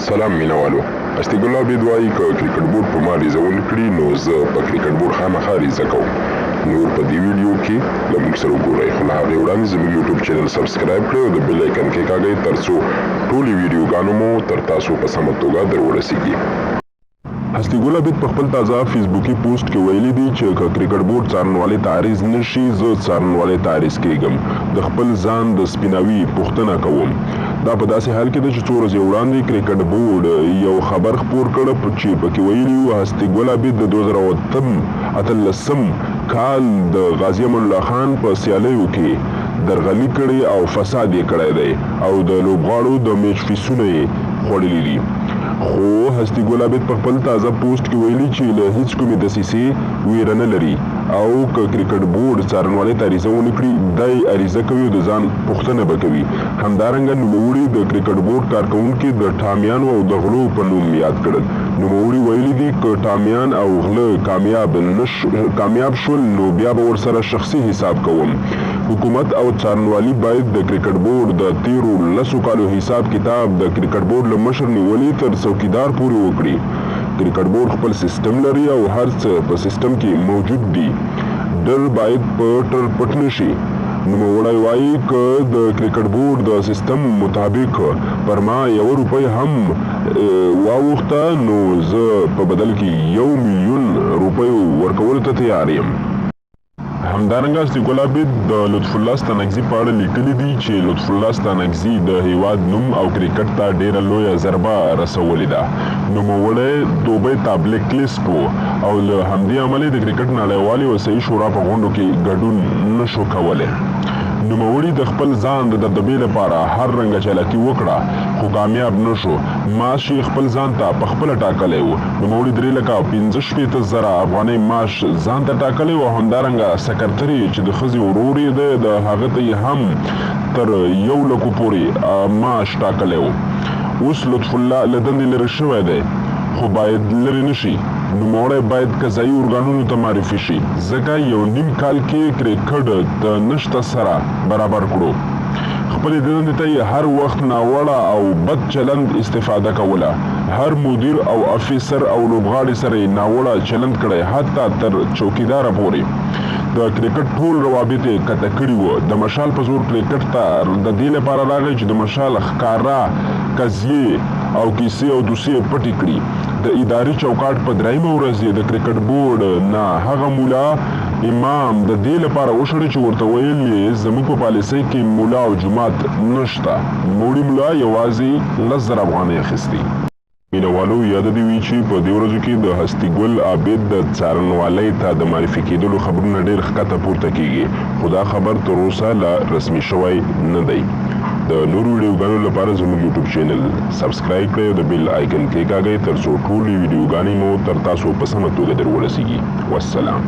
سلام مینوالو، هستي ګل عابد وايي که کرکټ بورډ په ما عریضه ونه کړي نو زه په کرکټ بورډ خامخا عریضه کوم. نور په دې ویډیو کې له موږ سره وګورئ، خو له هغې وړاندې زموږ یوټیوب چینل سبسکرایب کړئ او د بیل آیکن کېکاږئ ترڅو ټولې ویډیوګانو مو تر تاسو په سمه توګه در ورسیږي. هستي ګل عابد په خپل تازه فیسبوکي پوسټ کې ویلي دي چې که کرکټ بورډ څارنوالۍ ته عریض نه شي، زه څارنوالۍ ته عریض کېږم، د خپل ځان د سپیناوي پوښتنه کوم. دا په داسې حال کې ده چې څو ورځې وړاندې کرکټ بورډ یو خبر خپور کړ چې پکې ویلي وو هستي ګل عابد د 2018 کال د غازي امان الله خان په سیالیو کې درغلي کړې او فساد یې کړی دی او د لوبغاړو د میچ فیسونه یې خوړلي دي. خو هستي ګل عابد په خپل تازه پوسټ کې ویلي چې له هیڅ کومې دسیسې ویره نه لري او که کرکټ بورډ څارنوالۍ ته عریضه ونه کړي، دی عریضه کوي او د ځان پوښتنه به کوي. همدارنګه نوموړي د کرکټ بورډ کارکوونکي د ټامیانو او د غلو په نوم یاد کړل. نوموړي ویلي دي که ټامیان او غله کامیاب شول نو بیا به ورسره شخصي حساب کوم. حکومت او څارنوالي باید د کرکټ بورډ د تیرو 10 کالو حساب کتاب د کرکټ بورډ له مشر نیولې تر څوکیدار پورې وکړي. کرکټ بورډ خپل سیستم لري او هر څه په سیستم کې موجود دي، ډر باید په ټر پټ نه شي. نوموړی وایي که د کرکټ بورډ د سیستم مطابق پر ما 1 روپۍ هم واوښته نو زه په بدل کې 1 میلیون روپیو ورکولو ته تیار یم. همدارنګه هستي ګل عابد د لطف الله ستانکزي په اړه لیکلي دي چې لطف الله ستانکزي د هیواد نوم او کرکټ ته ډیره لویه ضربه رسولې ده. نوموړی دوبۍ ته بلیک لیست و او له همدې امله د کرکټ نړیوالې وسایي شورا په غونډو کې ګډون نشو کولی. نوموړي د خپل ځان د دبدبې لپاره هر رنګه چالاکي وکړه خو کامیاب نشو. معاش یې خپل ځان ته په خپله ټاکلی و. نوموړي 3,65,000 افغانۍ معاش ځان ته ټاکلی و او همدارنګه سکرترې چې د ښځې ورور یې دی د هغه ته یې هم تر 1 لکو پورې معاش ټاکلی و. اوس لطف الله له دندې لرې شوی دی خو باید لرې نه شي. نوموړی باید قضایي ارګانونو ته معرفي شي، ځکه 1.5 کال کې کرکټ د نشته سره برابر کړو. خپلې دندې ته یې هر وخت ناوړه او بد چلند استفاده کوله. هر مدیر او افیسر او لوبغاړي سره یې ناوړه چلند کړی، حتی تر چوکیداره پورې. د کرکټ ټول روابط یې قطع کړي وو. د مشال په زور کرکټ ته د دې لپاره راغی چې د مشال ښکاره قضیې او کیسې او دوسیې پټې کړي. د اداري چوکاټ په 3مه ورځ یې د کرکټ بورډ نه هغه مولا امام د دې لپاره وشړی چې ورته ویل یې زموږ په پالیسۍ کې مولا او جومات نشته. نوموړي مولا یوازې 10,000 افغانۍ اخیستې. مینوالو یاده دې وي چې په دې ورځو کې د هستي ګل عابد د څارنوالۍ ته د معرفي کېدلو خبرونه ډېر ښکته پورته کېږي، خو دا خبر تر اوسه لا رسمي شوی نه دی. د نورو ویډیوګانو لپاره زموږ یوټیوب چینل سبسکرایب کړئ او د بیل آیکن کېکاږئ ترڅو ټولې ویډیوګانې مو تر تاسو په سمه توګه در ورسیږي. والسلام.